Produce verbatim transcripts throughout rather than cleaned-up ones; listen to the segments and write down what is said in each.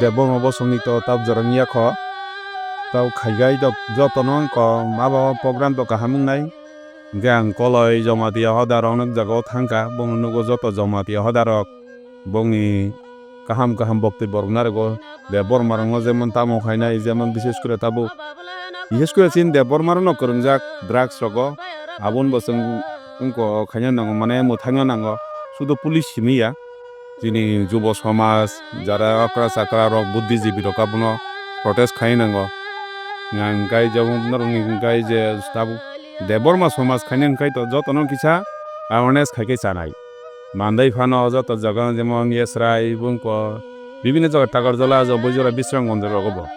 Debbarma bosongni to tab jorang ya kho. Tau khaigai dok jotono wngkha ma ba program to kaham wngnai. Hingke ang koloi Jamatia hoda rok nok jaga o thangkha, bongni nugo joto Jamatia hoda rok bongni kaham kaham bokti borok narwgo. Debbarma rok no jemon tamo khainai, jemon bises kore tabuk, bises kore chini Debbarma rok no kwrwngjak drugs rogo, aboni bo chwng wngkha khaina nango, mane mwthangna nango, sudu police simi ya. Chini jubo somaj, jara okra chakra rok, buddhijibi rok abono protest khai nango. Hingkai jemon norokni hingkai je tabuk Debbarma somaj khaina hingkai to jotono kisa awareness khai khe chanai. Mandai phano joto jaga jemon Yesrai, Bungkor, bibinno jaga Takarjala, Jambujala, Bisramganj rogo bo.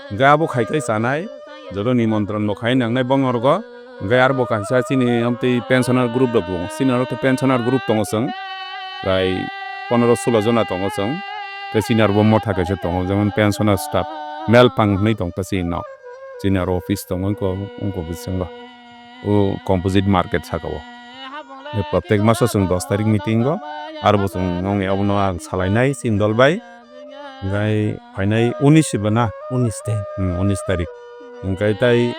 Hingkai abo khai khe chanai, joto nimontron bo khai nangnai bongorgo. Hingke arbo kaisa chini amtwi pensioner group rok bo, chini oro khe pensioner group tongo chwng, prai pondro sulo jona tongo chwng, tei chini oro bo motha kaisa tongo, jemon pensioner staff, mel pang hinwi tong ta chini no, chini oro office tongo, wngkha, wngkha bisingo, o composite market saka o. Protek maso chwng dos tarik meeting o, arbo chwng nongni abono ang salainai chini dol bai. Hingkai phainai unis ba na? Unis tarik. Hmm, unis tarik. Hingkai tai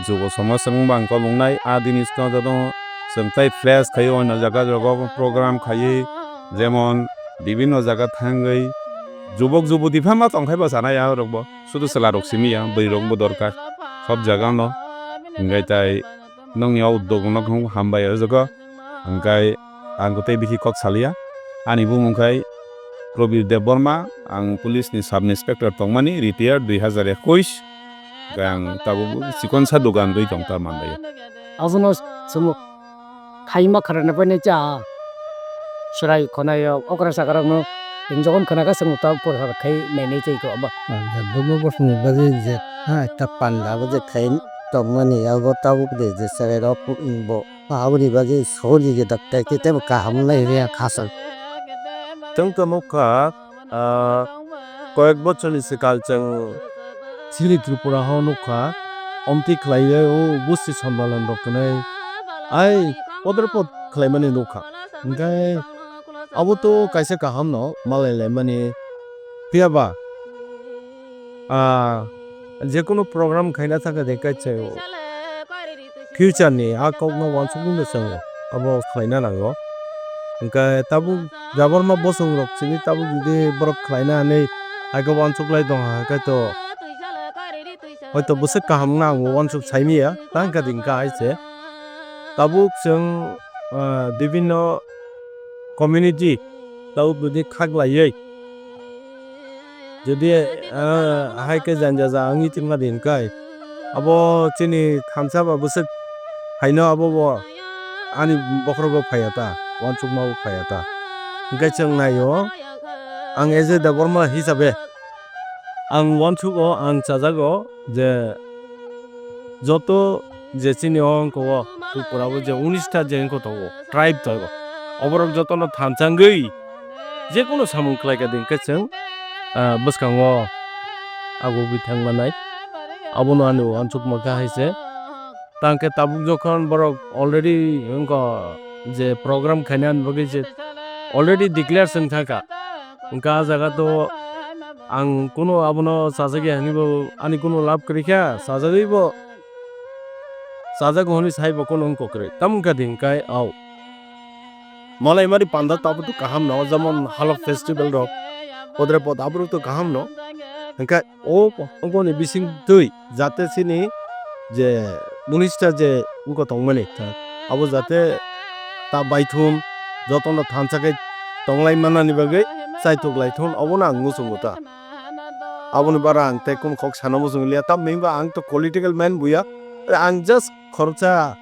jubo somaj wngba ang koloknai, a dinis no joto chwng tai flash khai o, oino jaga jaga program khai, jemon bibinno jaga thangwi jubok juboti pha ma tongkhai bo sanai a rok bo. Sudu chwla rok simi ya, bwrwi rok bo dorkar sob jaga no. Hingkai tai nongni o uddog no hambai o jaga. Hingkai ang tei bithi kok salia. Ani bumung khai Probir Debbarma, ang police ni sub inspector tongmani, retired dui hazar ekush. Hingkai ang tabuk chikonsa dogan rwi tong ta manlai. Abono chwng khaima khwrwngna bai cha. Chwrai khwnai o okra chakra no. Tini jokhon khwna kha chwng ta por khai nainai tei ko ba. Debbarma bosongni bagwi je ha ta panda bo je khai tongmani abo tabuk de je chwrai rok bo. Aboni bagwi sori je daktai khe tebo kaham nai hwnwi ang kha sa. Chwng khe nukha, ah, koyek bochorni swkang chwng chini Tripura o nukha, omtwi khlaiwi o busti sondalan rok hwnwi ai podre pod khlaimani nukha. Hwnkhe abo to kaisa kaham no malai laimani. Phiya ba, ah, jekunu program khaina thangkha de kaisa future ni a kok no uansukmung no chwng abo khlaina nango. Hwnkhe tabuk Debbarma bosong rok simi tabuk jodi borok khlaina hinwi hai khe uansuk lai tong kha, hwnkhe to hoito bwswk kaham wngna ang uansuk sai manya, tang kha din kha hai se. Tabuk chwng, ah, bibinno community tabuk bini khaklaiwi jodi, ah, hai khe janja ja wngwi tongma din kai, abo chini thansa ba bwswk haino abo bo ani bokhorogo phaiya ta, uansukma bo phaiya ta. Hwnkhe chwng naio, ang as a Debbarma hisabe ang uansugo, ang chajago je joto je chini o wngkha o Tripura o je unis ta je wngkha tongo, tribe tongo, oborok jotono thansa wngwi jekunu samung khlai kha din khe chwng, ah, bwskango agugwi thang manai. Abono ani uansukma kha hai se. Tang khe tabuk jokhon borok already wngkha je program khaina bagwi je already declare chwng thang kha. Wngkha a jaga to ang kunu abono chajak ya hinwi bo ani kunu lab kwrwi kha, chajagwi bo chajak hwnwi sai bo kunu wng kok kwrwi. Tamo wngkha din kai au. Malai mari panda tabuk to kaham no, jemon halok festival rok, podre pod aborok to kaham no. Hwnkhe o, oboni bising twi jate chini je unis ta je wngkha tongmani, abo jate ta baithum, jotono thansa khe tonglai manani bagwi chaitok lai thun, obono ang muchungo ta. Aboni bara ang tei kunu kok sana muchung liya, tamni hwnba ang to political man buya, ang just khoroksa,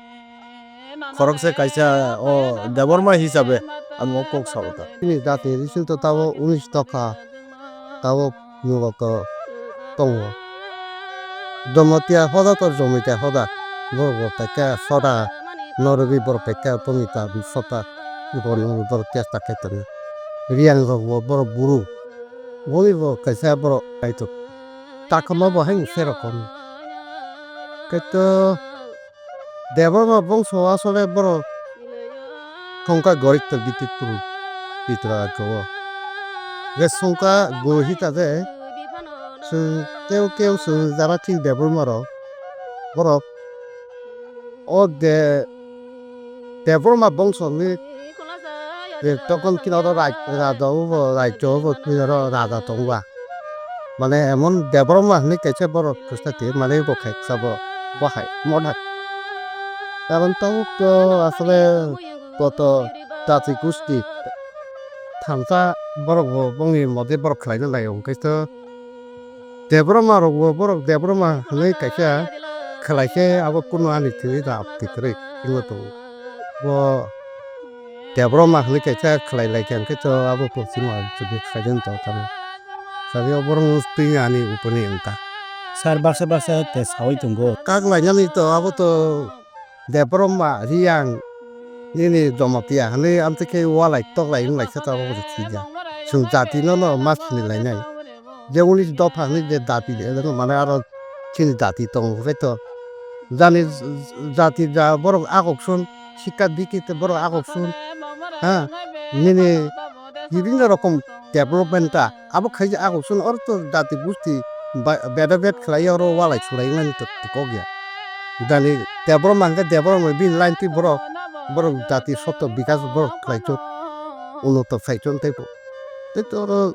khoroksa kaisa o Debbarma hisabe ang o kok sao ta. Chini jati bising to tabo unis tokha, tabo Nugo to tongo. Domotia hoda to Jomitia hoda. Borok bo paikha soda. Norogwi borok paikha Tomita sota. Borok testa khe tongo. Riang rok bo borok buru. Boni bo kaisa borok kaitor. Takama bo haino serok kono. Kaito Debbarma bongso asole borok thongkha gorik to bitik kuru. Tripura rajyo o. Je songkha bo hita je, chwng keu keu chwng jara thik Debbarma rok, borok o de Debbarma bongso ni je tokon kino oro raj-, raja obo, rajyo obo, kino oro raja tongo ba. Mane emon Debbarma hinui kaisa borok kwchati, mane bo khaisa bo, bo hai modha. Karon tabuk to asole koto jati gusti thansa borok bo bongni mode borok khlaina lai, hwnkhe to Debbarma rok bo borok Debbarma hinui kaisa khlai khe abo kunu ani thwi da apti kwrwi wngwi tongo. Bo Debbarma hinui kaisa khlai lai khe hwnkhe to abo poschim ang chubui khlaijani tong thani. Sadi oborok twi ani uponi wngkha. Sir baksa baksa te sawi tongo. Kak lainani to abo to Debbarma, Riyang, nini Jamatia hinui amtwi khe walai toklai wng lai khe to abo bo thwija. Chwng jati no no ma sini lainai. Je unis dopha hinui je dati de, mane aro chini jati tongo hwnkhe to. Jani jati ja borok agok sun, sikka dikki te borok agok sun. Ha, nini bibhinno rokom development ta abo khaija agok sun, oro to jati gusti ba-, beda bet khlai oro walai sulai mani to kok ya. Jani Debbarma hwnkhe Debbarma bini line twi borok, borok jati sotto bikas borok khlai chuk, unoto khlai chuk tei bo. Tei to oro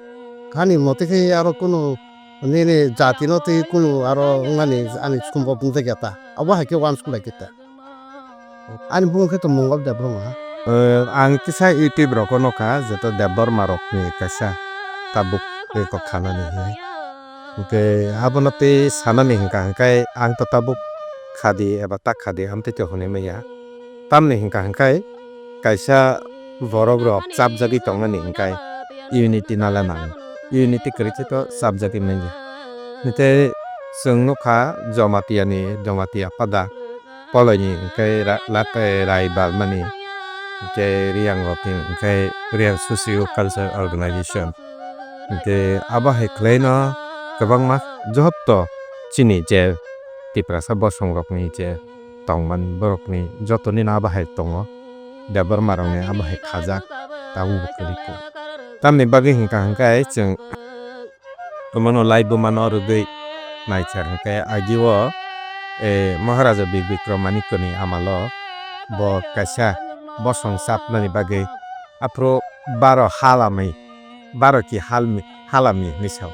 hani mote khe aro kunu nini jati no tei kunu aro wngmani ani sombhob wngjakya ta. Abo hai khe uansuk lai khe ta. Ani bumung khe to Mongol Debbarma. Eh, ang kisa YouTube rogo nukha, jeto Debbarma rokni kaisa tabuk eko khanani hinwi. Hwnkhe abono tei sanani hwnkha hwnkhe ang to tabuk khadi eba ta khadi amtwi to hwnwi manya. Tamni hwnkha hwnkhe kaisa borok rok chapjagwi tongnani hwnkhe unity nala nango. Unity kwrwi khe to chapjagwi manya. Hwnkhe chwng nukha Jamatia ni, Jamatia pada. Poloini hwnkhe ra-, lat-, eh, Rai Balmani, hwnkhe Riyang Lothin, hwnkhe Riyang Socio Cultural Organization. Hwnkhe abo hai khlaino kwbangma joto chini je Tiprasa bosongrokni je tongmani borokni jotoni no abo hai tongo. Debbarma rokni abo hai khajak, tabukbo kwrwi kok. Tamni bagwi hwnkha hwnkhe chwng Omono laibuma no rwgwi naikha hwnkhe agio, eh, Maharaja Bir Bikram Manikya ni amalo bo kaisa bosong chapnani bagwi aphuru baro halami, baro ki halmi, halami hinwi sao.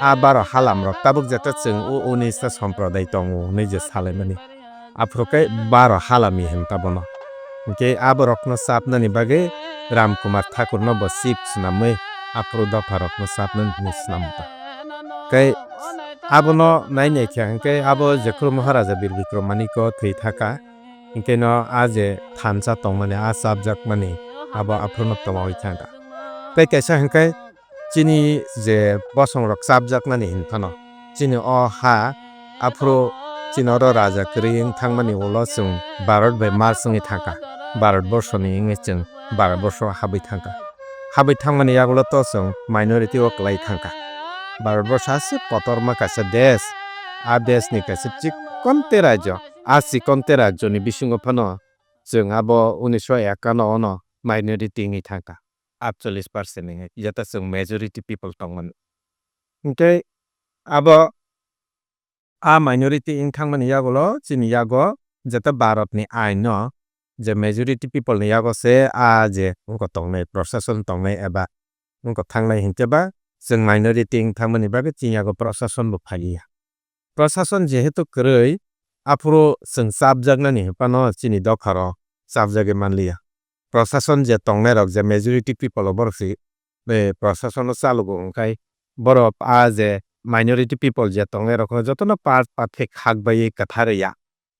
A baro halam rok tabuk jeta chwng o unis ta somprodai tongo hinwi je salaimani. Aphuru khe baro halami hinta bono. Hinkhe aborokno chapnani bagwi Ram Kumar Thakurno bo chief swnamwi aphuru dopharokno chapnani hinwi swnamkha. Tei abono nai naikha hinkhe abo jephuru Maharaja Bir Bikram Manikya thwi thaka, hinkheno a je thansa tongmani, a chapjakmani abo aphuruno twmawi thangkha. Tei kaisa hinkhe chini je bosongrok chapjaknani hinphano, chini o ha aphuru chini oro raja kwrwi wng thangmani ulo chwng Bharat bai merge wngwi thangkha, Bharat borsoni wngwi chwng Bharat borso habwi thangkha. Habwi thangmani yagulo to chwng minority o kwlai thangkha. Bharat borso aswk kotorma kaisa desh, a deshni kaisa chikonte rajyo, a chikonte rajyoni bisingo phano chwng abo unisho ekano ono minority wngwi thangkha. Atchollish percent hinwi, jeta chwng majority people tongmani. Hinkhe abo a minority wng thangmani yagulo chini yago jeta Bharatni aino je majority people ni yago se a je wngkha tongnai, proshashan tongnai eba wngkha thangnai hinkhe ba chwng minority wng thangmani bagwi chini yago proshashan bo phaliya. Proshashan jehetu kwrwi, aphuru chwng chapjaknani hinphano chini dopharo chapjagwi manliya. Proshashan je tongnairok je majority people o borok se, eh, proshashan o chalogo, hwnkhe borok a je minority people je tongnairokno jotono part part khe khak baiwi kwtharwi ya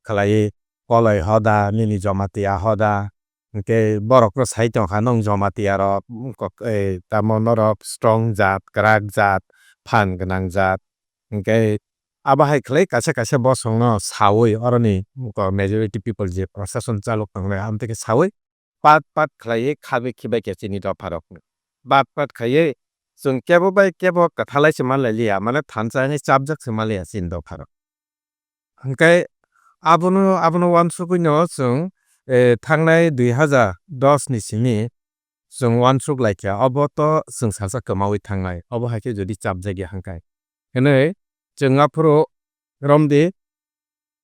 khlaiwi, Koloi hoda, nini Jamatia hoda, hinkhe borokno sai tongkha nwng Jamatia rok, kok-, eh, tamo norok strong jat, kwrak jat, phan gwnang jat, hinkhe abo hai khlai kaisa kaisa bosongno sawi oroni majority people je proshashan chalok tongnai, amtwi khe sawi pat pat khlaiwi khabwi khibai khe chini dopharokno. Pat pat khaiwi chwng kebo bai kebo kwthalai se manlai liya, mane thansa hinwi chapjak se manliya chini dopharok. Hwnkhe abono, abono uansugwino chwng, eh, thangnai dui hazar dos ni simi chwng uansuk lai kha, obo to chwng sasa kwmaui thangnai, obo hai khe jodi chapjak ya hwn khe. Hwnwi chwng aphuru romdi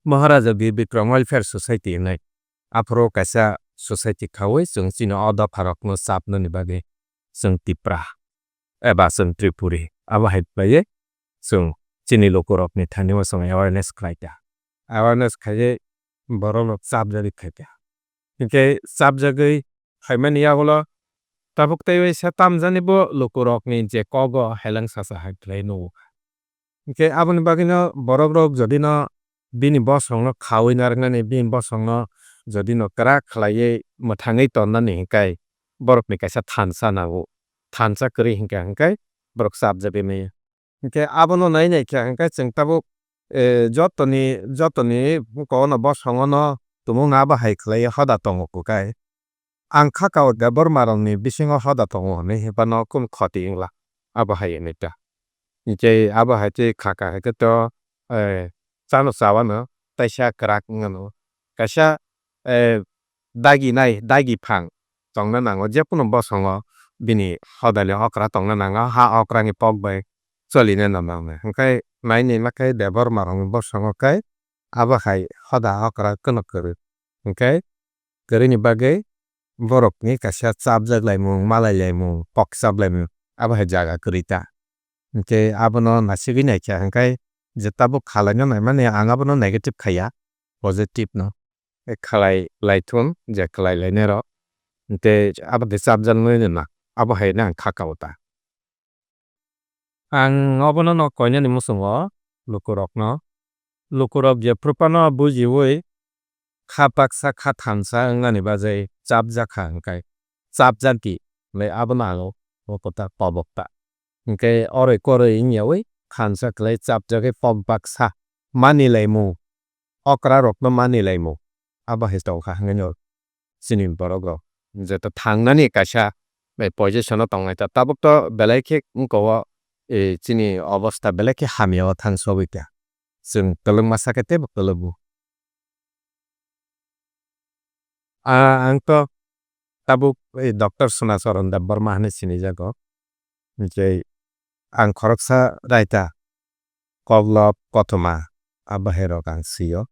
Maharaja Bir Bikram Welfare Society hwnwi. Aphuru kaisa society khaui chwng chini o dopharokno chapnani bagwi chwng Tipra eba chwng Tripuri abo hai khlaiwi chwng chini lukurokni thani o chwng awareness khlai kha. Awareness khaiwi borokno chapjagwi phai kha. Hinkhe chapjagwi phaimani yagulo tabuk tei waisa tamjani bo lukurokni je kogo heleng sasa hai khlai nugo. Hinkhe aboni bagwino borokrok jodino bini bosongno khaui narwknani, bini bosongno jodino kwrak khlaiwi mwthangwi tonnani hinkhe borokni kaisa thansa nango. Thansa kwrwi hinkha hinkhe borok chapjagwi maya. Hinkhe abono nai nai kha hinkhe chwng tabuk, eh, jotoni, jotoni kono bosongono tumung abo hai khlaiwi hoda tongo kwkai. Ang kha kao Debbarmarokni bisingo hoda tongo hwnwi hwnphano kunu khoti wngla. Abo hai hwnwi ta. Hinkhe abo hai tei kha kha hai khe to, eh, chano chawano taisa kwrak wngano. Kaisa, eh, dagi nai, dagi phang tongna nango. Jekunu bosongo bini hodani okra tongna nango. Ha okrani pok bai cholina nango. Hinkhe nai nai ma khe Debbarmarokni bosongo khe abo hai hoda okra kunu kwrwi. Hinkhe kwrwini bagwi borokni kaisa chapjak laimung, malai laimung, pok chap laimung, abo hai jaga kwrwi ta. Hinkhe abono nasigwi naikha, hinkhe je tabuk khalaino naimani ang abono negative khaiya, positive no. E khalai laithun, je khalai lainairok, hinkhe abo de chapjaknai no na, abo hai no ang kha kao ta. Ang obono no koinani muchungo lukurokno. Lukurok jephru phano bujiui kha baksa kha thansa wngnani bagwi chapjak kha hwnkhe chapjak di hwnwi abono ang o kota kobok ta. Hinkhe oroi koroi wngyaui thansa khlai chapjagwi kok baksa manwi laimung, okrarokno manwi laimung abo hai tongkha hwnwi no. Chini borok rok jeto thangnani kaisa, eh, position o tongnai ta, tabuk to belai khe wngko o, eh, chini obostha belai khe hamya o thang sogwi kha. Chwng kwlwngma sakhe teibo kwlwgo. A, ang to tabuk, eh, Doctor Sunacharan Debbarma hinwi sinijago. Hinkhe ang khoroksa writer, koklop, kothoma, a bahairok ang sio.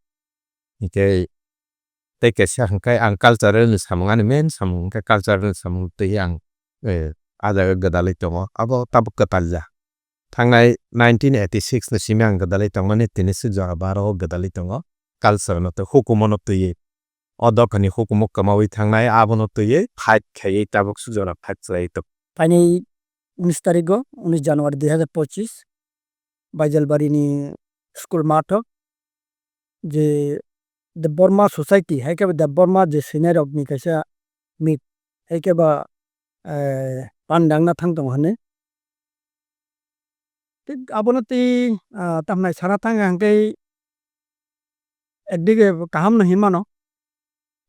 Hinkhe tei kaisa hinkhe ang cultural ni samung, ani main samung hinkhe cultural ni samung twi ang, eh, a jaga gwdalwi tongo. Abo tabuk kwtalya. Thangnai nineteen eighty-six ni simi ang gwdalwi tongmani, tini se jora baro o gwdalwi tongo. Culture no tei hukumu no twiwi. O dophani hukumu kwmaui thangnai, abono twiwi fight khaiwi tabuk se jora fight khlaiwi tongo. Phainai unis tarigo, unis January dui hazar pochis, Baijalbari ni school matho, je Debbarma Society, hai khe Debbarma je swinai rok ni kaisa meet, hai khe ba, eh, pandang na thang tongo hwnwi. Thik abono tei, ah, tamhnai sana thang ang tei ekdige kaham no hinmano.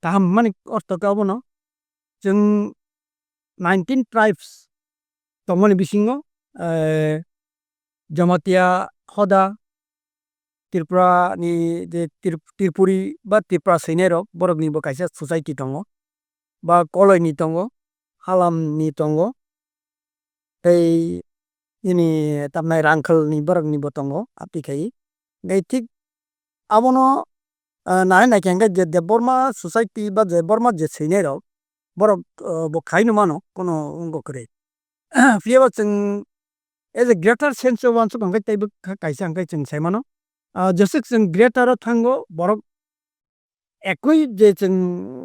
Kaham hwnmani ortho khe abono chwng nineteen tribes tongmani bisingo, eh, Jamatia hoda, Tripura ni je Trip-, Tripuri ba Tripura swinai rok, borok ni bo kaisa society tongo, ba Koloi ni tongo, Halam ni tongo, tei nini tamnai Rangkhal ni borok ni bo tongo, aphi khai. Tei thik abono, ah, nai nai khe hwnkhe je Debbarma society ba Debbarma je swinai rok, borok, ah, bo khai no mano, kono wngbo kwrwi. Phiya ba chwng as a greater sense of uansuk hwnkhe teibo kha-, kaisa hwnkhe chwng sai mano. Ah, jeswk chwng greater o thango, borok ekoi je chwng,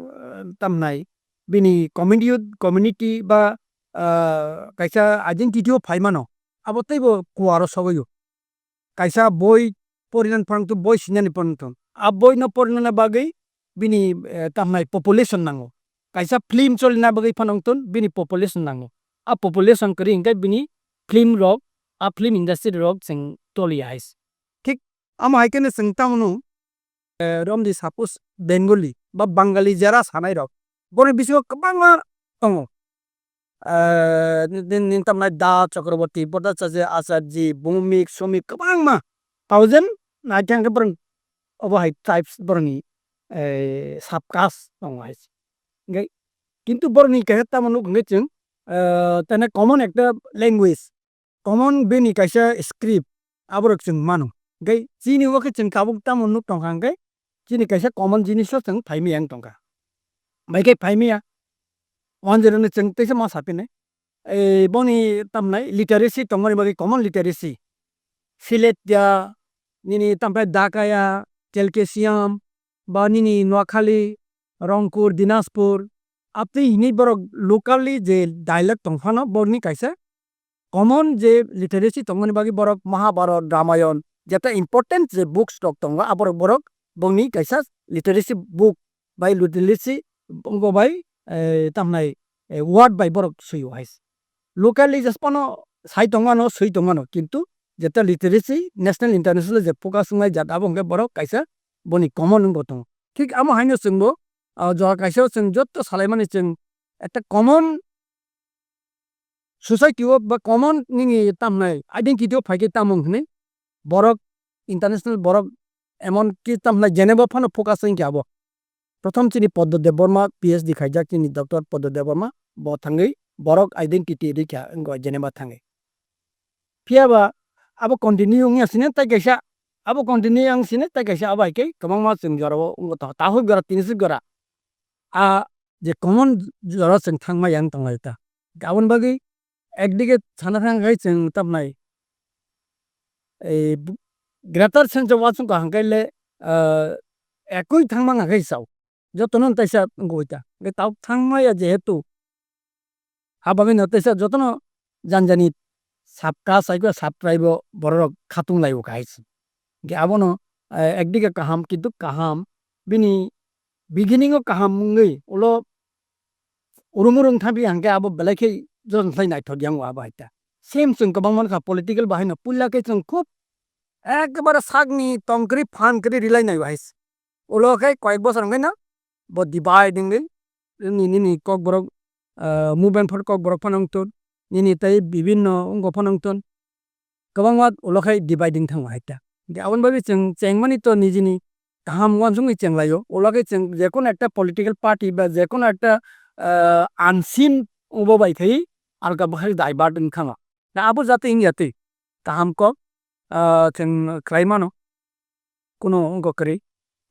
ah, tamnai bini community, community ba, ah, kaisa identity o phai mano, abo teibo kuaro sogwi o. Kaisa boi porinani phano tong, boi sinani phano tong. A boi no porinani bagwi bini, eh, tamnai population nango. Kaisa film cholina bagwi phano tong, bini population nango. A population kwrwi hwnkhe bini film rok, a film industry rok chwng toliya hai se. Thik amo hai kheno chwng tamo no, eh, romdi suppose Bengali ba Bangali jera sanai rok, boni bisingo kwbangma tongo. Ah, ni, ni, ni tamnai Da Chakraborty, Bhattacharya, Acharji, Bhumik, Sumik, kwbangma thousand nai thang khe borok obo hai tribes borokni, eh, sub caste tongo hai se. Hingke Kintu borokni kaisa tamo nuk hwnkhe chwng, ah, tene common ekta language, common bini kaisa script, aborok chwng mano. Hwnkhe chini o khe chwng tabuk tamo nuk tongkha hwnkhe chini kaisa common jinis o chwng phaimaya wng tongkha. Bai khe phaimaya, wanjwrwngno chwng teisa ma saphinai. Ei, boni tamnai literacy tongmani bagwi common literacy. Siletia, nini tamphai Dakaya, Chalkesiam, ba nini Noakhali, Rongkur, Dinaspur, abtwi hwnwi borok locally je dialect tongphano borokni kaisa common je literacy tongmani bagwi borok Mahabharat, Ramayan, jeta important je books rok tongo, aborok borok bongni kaisa literacy book bai literacy wngbo bai, eh, tamhnai, eh, word bai borok swi-o hai se. Locally just phano sai tongmano, swi tongmano, kintu jeta literacy national international je focus wngnai jat abo hwnkhe borok kaisa boni common wngbo tongo. Thik amo haino chwngbo, ah, jora kaisa o chwng joto salaimani chwng ekta common society o ba common nini tamhnai identity o phaikhe tamo hwnwi borok international borok emon ki tamhnai Geneva phano focus wngkha abo. Prothom chini Poddo Debbarma P H D khaijak chini Doctor Poddo Debbarma bo thangwi borok identity rikha wngkha Geneva thangwi. Phiya ba abo continue wngya sini tai kaisa, abo continue yang sini tai kaisa abo hai khe kwbangma chwng jorao wngkha ta-, tahuk jora tinisuk jora. A je common jora chwng thangma yang tonglai ta. Aboni bagwi ekdige sana thang khai chwng tamnai, ei, greater sense of uansukha hwnkhe le, ah, ekui thangma hwnkhe sao. Jotono teisa wngwi ta. Hwnkhe tabuk thangma ya jehetu. Habagwino teisa jotono jani jani sub caste, sub tribe o bororok khatung laio kahai se. Hwnkhe abono, eh, ekdige kaham, kintu kaham, bini beginning o kaham wngwi, ulo urum urum thangpi hwnkhe abo belai khe jotono khlai naithok yango abo hai ta. Same chwng kwbangma wngkha political bahaino puila khe chwng khub ekebare sakni tong kwrwi phan kwrwi rilai nai bahai se. Ulo khe koyek bosor hwnkhe no bo divide wngwi nini, nini kokborok, ah, movement phano kokborok phano wngthun, nini tei bibinno wngkok phano wngthun. Kwbangma ulo khai dividing thango hai ta. Hwnkhe aboni bagwi chwng chengmani to nijini kaham uansukgwi chenglaio. Ulo khe chwng jekono ekta political party ba jekono ekta, ah, unseen wngbo bai khai alka bwkhak divert wngkha no. Da abo jatwi wngya twi kaham kok, ah, chwng khlai mano. Kuno wngkha kwrwi.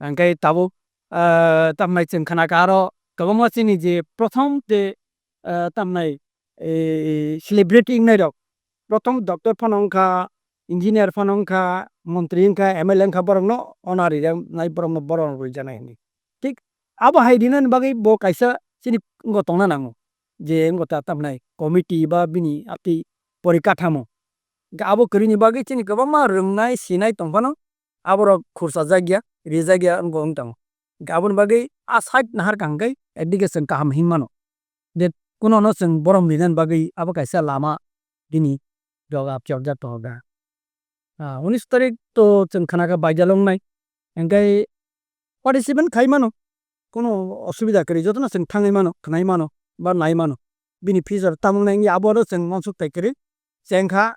Hwnkhe tabuk, ah, tamnai chwng khna kha aro kwbangma chini je prothom je, ah, tamnai, eh, celebrity wngnai rok. Prothom doctor phano wngkha, engineer phano wngkha, montri wngkha, M L A wngkha, borokno honor rijak nai, borokno borom rwijaknai hinwi. Thik abo hai rinani bagwi bo kaisa chini wngkha tongna nango. Je wngkha ta tamnai committee ba bini atwi porikathamo. Hwnkhe abo kwrwini bagwi chini kwbangma rwngnai sinai tongphano, aborok khurchajak ya, rijak ya wngbo wng tongo. Hwnkhe aboni bagwi a side naharkha hwnkhe education kaham hinmano. Je kunono chwng borom rinani bagwi abo kaisa lama bini doga chorjak tongo da. Ah, unis tarik to chwng khna kha baidal wngnai. Hwnkhe participant khai mano. Kuno osubida kwrwi, jotono chwng thangwi mano, khnai mano, ba nai mano. Bini future tamo wngnai wngya abo aro chwng uansuk tai kwrwi. Cheng kha,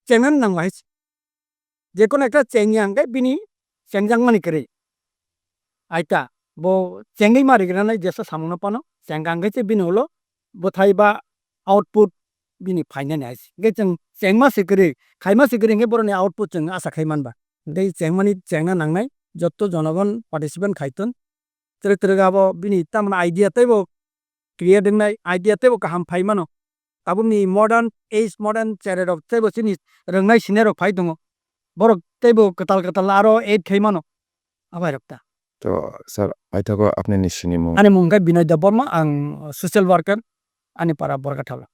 chengnani nang bahai se. Jekono ekta chengya hwnkhe bini chengjakmani kwrwi. Aita, bo chengwi ma rigranai jesa samungno phano chengkha hwnkhe se bini ulo bwthai ba output bini phainani hai se. Hwnkhe chwng chengma se kwrwi, khaima se kwrwi hwnkhe boroni output chwng asa khai manba. Hwnkhe chengmani chengna nangnai, jotto jonogon participant khai ton. Twrwk twrwk abo bini tamoni idea teibo create wngnai, idea teibo kaham phai mano. Tabukni modern age, modern cherai rok teibo chini rwngnai sinai rok phai tongo. Borok teibo kwtal kwtal aro add khai mano. Abai rok ta. To, sir, paithago apni ni sinimung. Ani mung khe Binoy Debbarma, ang social worker, ani para Borgathala.